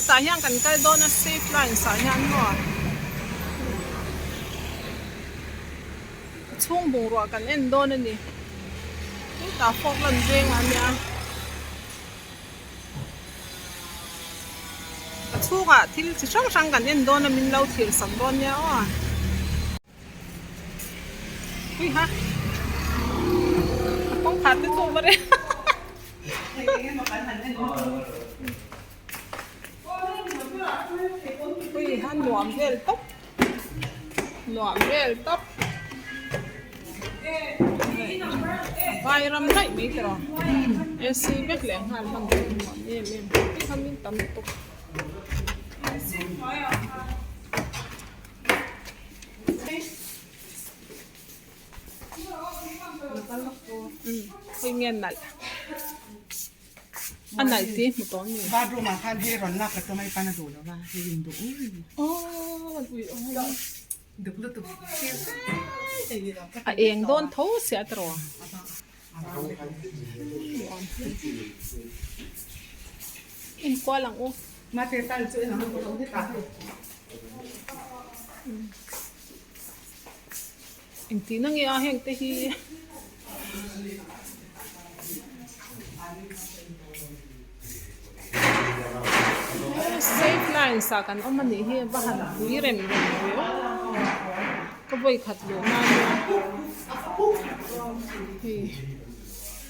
Hetah hian kan kal dawn a safe lines ah hian maw a chhung bungrua kan en dawn a ni hetah Falkland vengah a nia a chhungah thil chi hrang hrang kan en dawn a min lo thlir sak dawn nia aw. Ui ha a kawngkhar te chu a va reh Ui ha nuam vel tawp nuam vel tawp vai ram daih mai tawh AC vek leh nghal hman tur nuam em em kha min tam tawp. Hei nge nalh a nalh tih hmu tawh ni. Bathroom ah khan hei rawn lak ka tum a i pan a duh lo va hei in duh aw ui aw duk lutuk a eng dawn tho sia tiraw. Enkual ang u. Engtihna nge a heng te hi. Safe lines ah kan awm a nih hi va han pui rem rem ve aw ka vawi khat luh na ania hei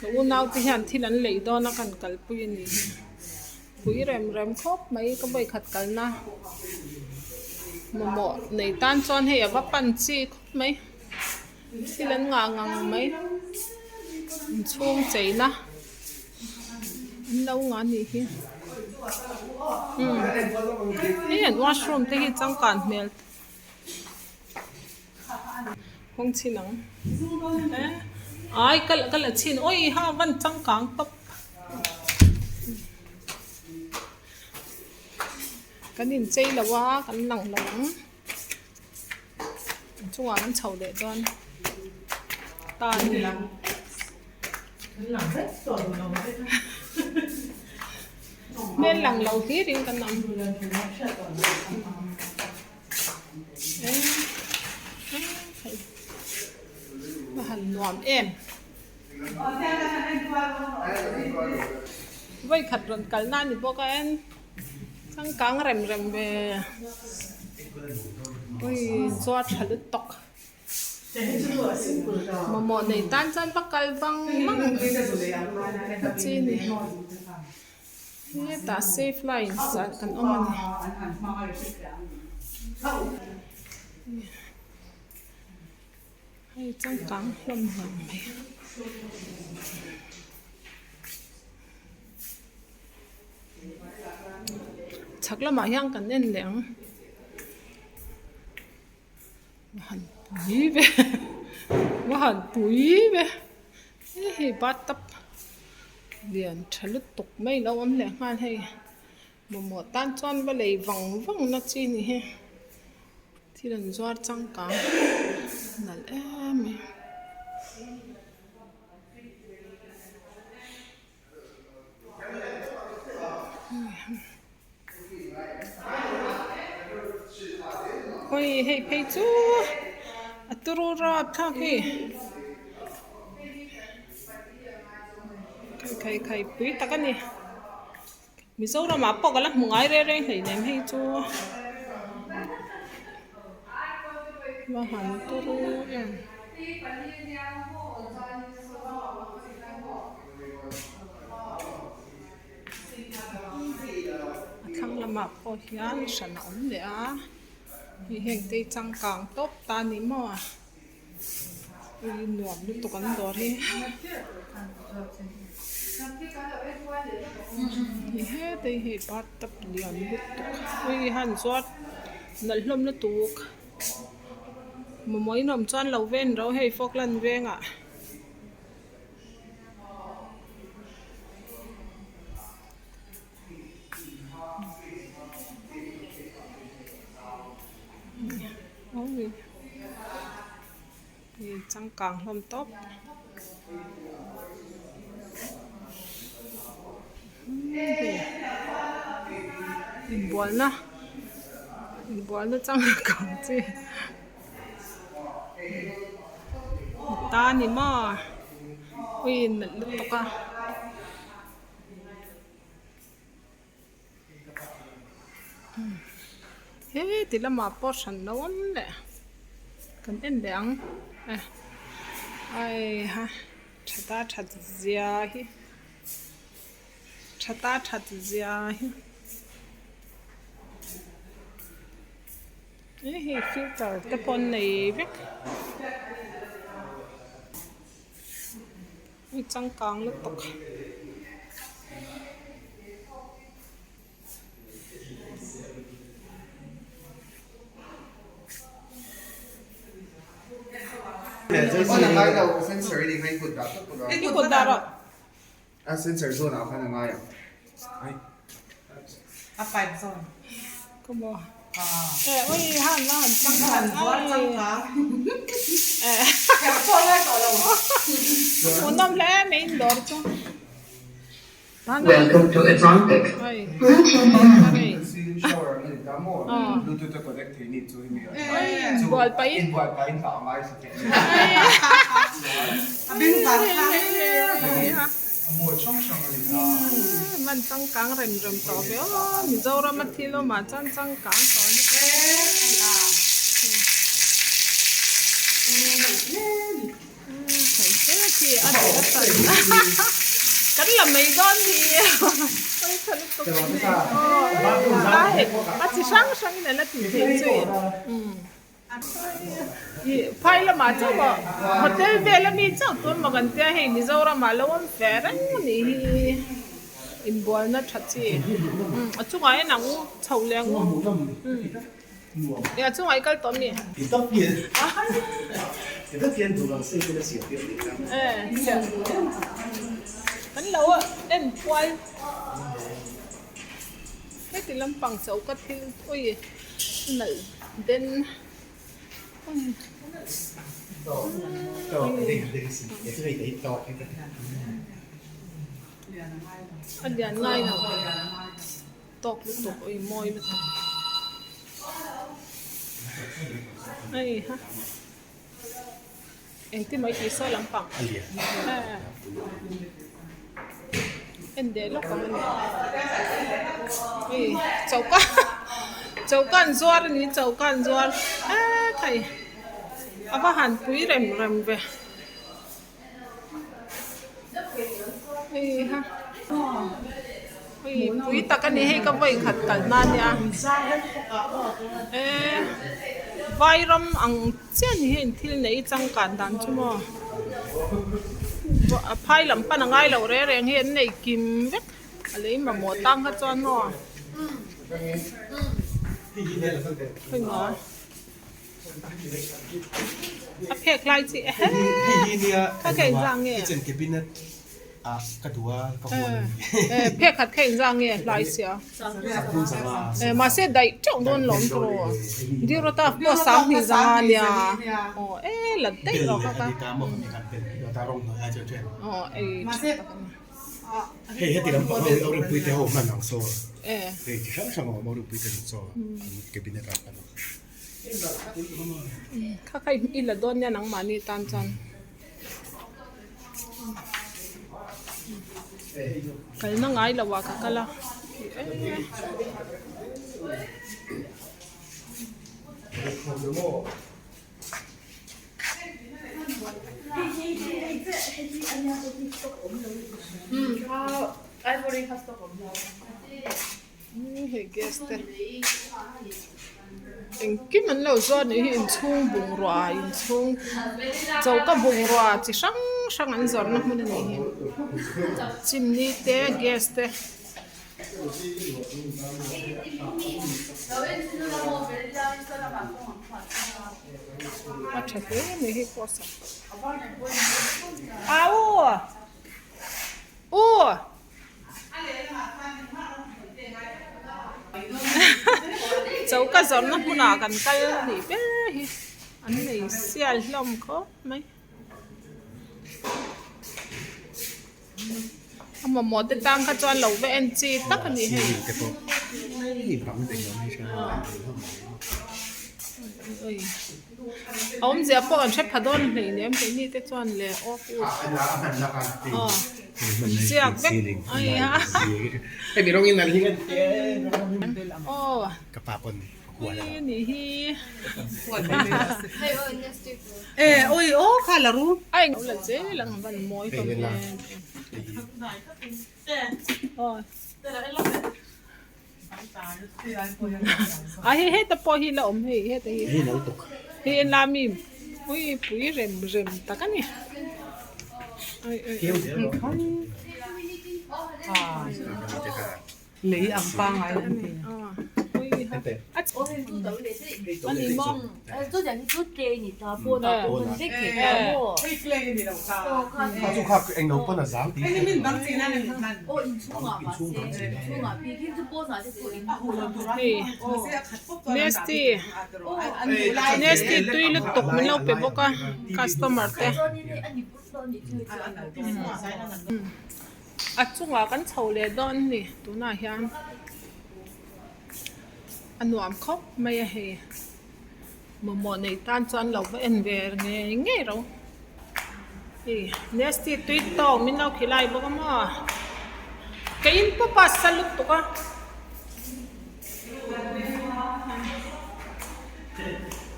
ka unau te hian thil an lei dawn a kan kalpui a nih hi pui rem rem khawp mai ka vawi khat kalna mamawh nei tan chuan hei a va pan chi khawp mai thil an ngah ngang mai inchhung cheina an lo ngah a nih hi umm hei an washroom te hi changkan hmel kawng chhin ang ai ka ka la chhin awi ha van changkang tawp kan inchei lo a kan lang lo ang. A chungah an chho leh dawn ta a ni. Hmel lang lo hlir in kan awm. A han nuam em. Vawikhat rawn kalna a ni bawk a en. Changkang rem rem ve ui zuar tha lutuk mamawh nei tan chuan va kal vang vang a chi a ni hetah safe lines ah kan awm a ni hei changkang hlawm hlawm mai. Chhak lamah hian kan en leh ang va han pui ve va han pui ve he hei bathtub lian tha lutuk mai lo awm leh nghal hei mamawh tan chuan va lei vang vang na chi a ni hi thil an zuar changkang nalh em mai. Ui hei phei chu a turu rap thlak hi khai khai khai pui tak a ni Mizoramah pawh ka la hmu ngai reng reng hleinem hei chu va han turu em. A thlang lamah pawh hian hran a awm leh a hei heng te hi changkang tawp ta a ni maw ui nuam lutuk an dawr hi hei hetah hi hei bathtub lian lutuk ui han zuar nalh hlawm lutuk mamawh in awm chuan lo ven ro hei falkland vengah. Changkang hlawm tawp Inbualna inbualna changkang chi ta a ni maw ui nalh lutuk a. Heti lamah pawh hran lo awm leh kan en leh ang e aiha thata that zia hi thata that zia hi he hei filter te pawh an nei vek hei changkang lutuk. I kut dah rawh. Hmuhnawm hle mai in dawr chu. Welcome to Atlantic. Man changkang rem rem tawh ve aw Mizoram a thil awmah chuan changkang tawh a ni Kan la mai dawn ni a chi hrang hrang in ala tih theih chu i phai lamah chauh a hotel vel ami chauh tun maw kan tia hei Mizoram ah lo awm ve reng a nih hi inbualna tha chi a chungah hian ang u chho leh ang u. Eng a chungah i kal tawh mi? Kan lo en kual heti lampang choka thil ui nalh den a lian ngai lo. Tawk lutuk ui mawi lutuk hei ha engtin mai tih sawi lampang en leh lawk ang ani hei choka choka an zuar ani choka an zuar hethai a va han pui rem rem ve. Hei ha hei pui tak a ni hei ka vawi khat kalna a nia eee vairam ang chiah a ni hei thil neih hi changkan dan chu maw a phai lam pan a ngai loh reng reng hi an nei kim vek a lei mamawh tang kha chuan maw hei maw. A phek lai chi ehe kha kha inzah nge phek khat kha inzah nge hlai sia mahse daih teuh dawn lo awm tawh rawh Dirota pawh sanghnih zanga nia aw e la daih rawh kha kha aw ei tha tak a ni. Kha kha i la dawn nia nangmahni tan chuan kalna ngai lo ah ka kal a Hei gas te engkim an lo zuar nih hi inchhung bungrua inchhung choka bungrua chi hrang hrang an zawrhna hmun a nih hi chimney te gas te. A tha hle mai hei pawh a sak au u. Choka zawrhna hmunah kan kal nih ber hi an nei sial hlawm khawp mai. A mamawh te tang kha chuan lo va en chi tak a ni hei. A awmzia pawh an hre pha dawn hleinem keini te chuan le aw pu aw ziak vek ai a aw ui nih hi a eng la zel ang van mawi hlawm em aw. A hei heta pawh hi la awm hei heta hi hei en la mi pui pui rem rem tak a ni ai ai Lei ang pangai an ti. A ni maw? Hei Nestle Nestle tui lutuk min lo pe bawk a customer te a chungah kan chho leh dawn a ni tunah hian a nuam khawp mai a hei. Mamawh neih tan chuan lo va en ve ngei ngei ro. Hei Nestle tui tawk min lo khilai bawk a maw. Ka in pawp a sa lutuk a.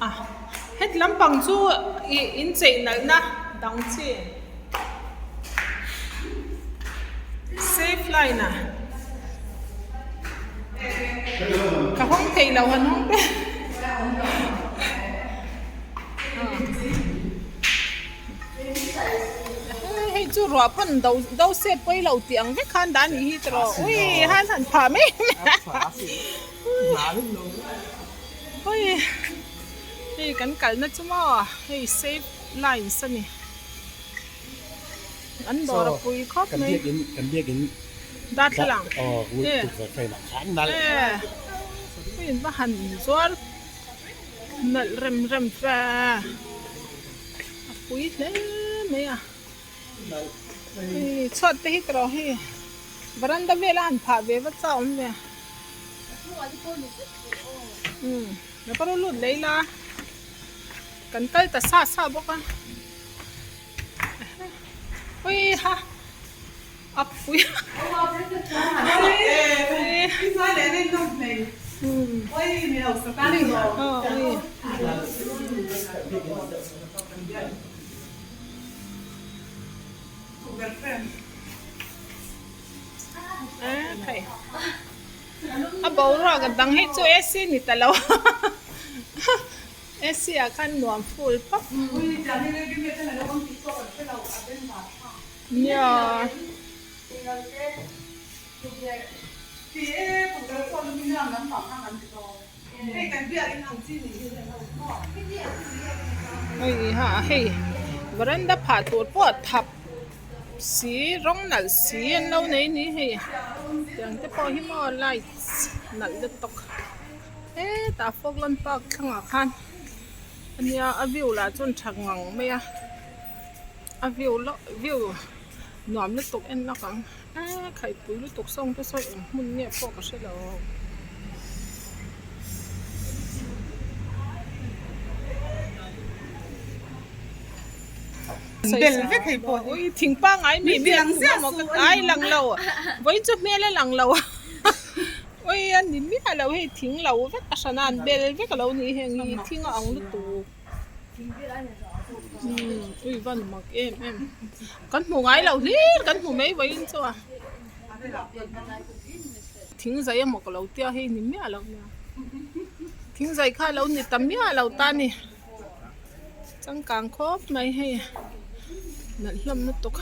A heti lampang chu ih incheih nalhna dang chi. Safe line a ka hawng theih loh han hawng te hei chu ruah pawn do do set pawi lo tih ang vek khan dah a nih hi tiraw ui han han phah mai ui hei kan kalna chu maw hei safe lines a ni. An dawr a pui khawp mai. Kan biakin Darthlalang e in va han zuar nalh rem rem fe a pui hle mai a hei chhuat te hi ka rawh hei varanda vela han phah ve va chau awm ve umm ka rawh lut leh ila. Kan kal ta sa sa bawk a ui ha a pui a boruak a dang hi chu AC ni ta lo. AC ah khan nuam full pap. Nia. Hei ha hei veranda phah tur pawh thap si rawng nalh si an lo nei ni hei tiang te pawh hi maw light nalh lutuk. Hetah Falkland Park thlangah khan ania a view lah chuan tha ngang mai a a view loh view nuam lutuk en lawk ang eee khaihpui lutuk sawng te sawi eng hmun nge pawh ka hre lo. Bel vek hei pawh hi. Ui thing pangngai mi mi ang ziah maw ka ai lang lo vawiin chu hmel a lang lo. Ui a ni miah lo hei thing lo vek a hran a an bel vek a lo ni heng hi thing a ang lutuk umm ui van mak em em kan hmu ngai lo hlir kan hmu mai vawiin chu a thing zai emaw ka lo tia hei ni miah lo nia thing zai kha a lo ni ta miah lo ta a ni changkang khawp mai hei nalh hlawm lutuk.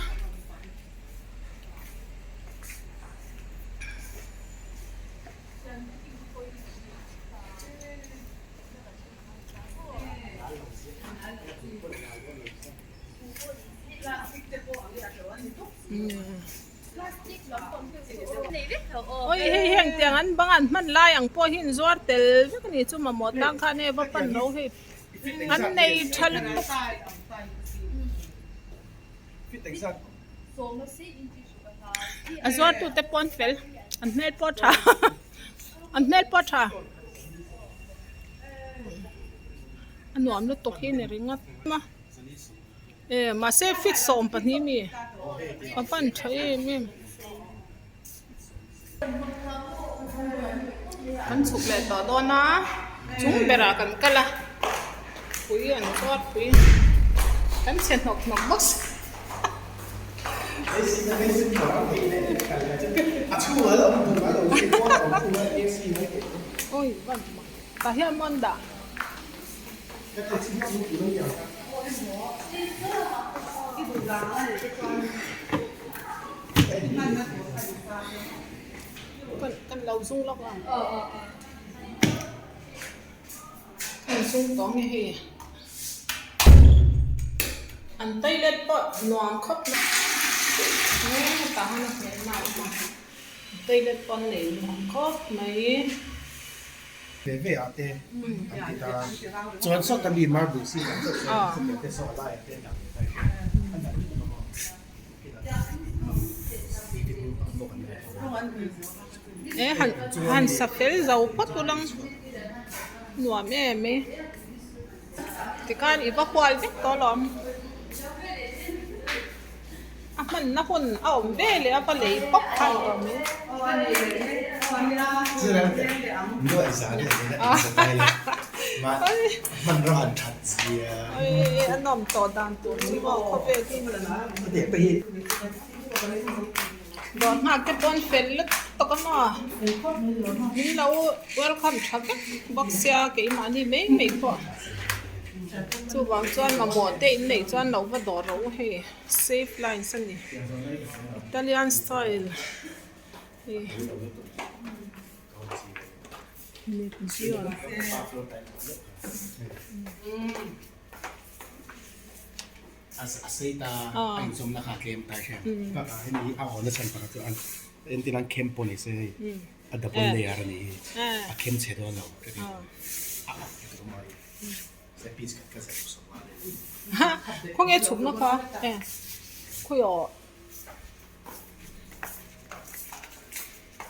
Oi hei heng tiang an bang an hman lai ang pawh hi in zuar tel vek a ni chu mamawh tang khan hei va pan lo hei an nei tha lutuk. A zuartute pawh an fel, an hmel pawh a tha. An hmel pawh a tha. A nuam lutuk hi ni ringawt a. E mahse feet 12 mi a van tha em em. Kan chhuk leh tawh dawn a chung berah kan kal a pui an zuar pui kan chhe hnawk hnawk bawk si. Awi van mak tah hian maw an dah. Kan lo zung lawk ang kan zung tawh nge hei an toilet pawh nuam khawp mai tah hian a hmehna a awm a toilet pawh an nei nuam khawp mai. Ve ve ah te an ti ta chuan sawta mi marble si ang deuh te te saw a laiah te an dah ve ta a nalh lutuk a maw. E han han sa fel zo phawt ulang nuam em e tikhan i va hual vek tawh alawm a hmanna hun a awm ve leh a va lei pawp kha a ni tawh mai. A nawm tawh dan tur chu maw khawvel hi dawr nghak te pawn fel lutuk a maw min lo welcome tha vek bawk sia keimahni mai mai pawh chuvang chuan mamawh te in neih chuan lo va dawr rawh u hei safe lines a ni Italian style hei. Khawnge chhukna kha e khawiaw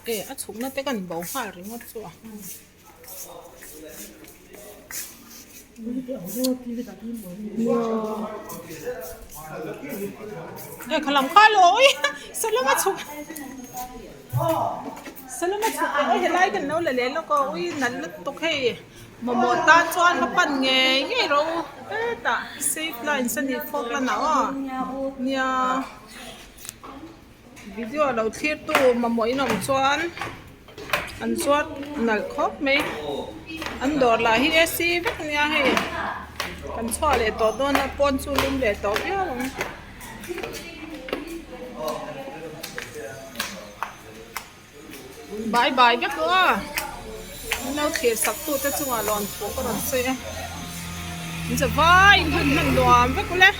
E a chhukna te kan bo nghal ringawt chu a. E khalam kha lo oi salama chhuk salama chhuk oi helai kan lo la leh lawk a ui nalh lutuk hei mamawh tan chuan va pan ngei ngei rawh u hetah safe lines a ni fawk lanah aw nia. Video lo thlir tu mamawh in awm chuan an zuar nalh khawp mai an dawr lah hi AC vek ania hei kan chhuah leh tawh dawn a pawn chu lum leh tawh viau ang. Bye bye vek aw a min lo thlir sak tu te chungah lawmthu ka rawn sawi a in za vai in hman hman nuam vek ule.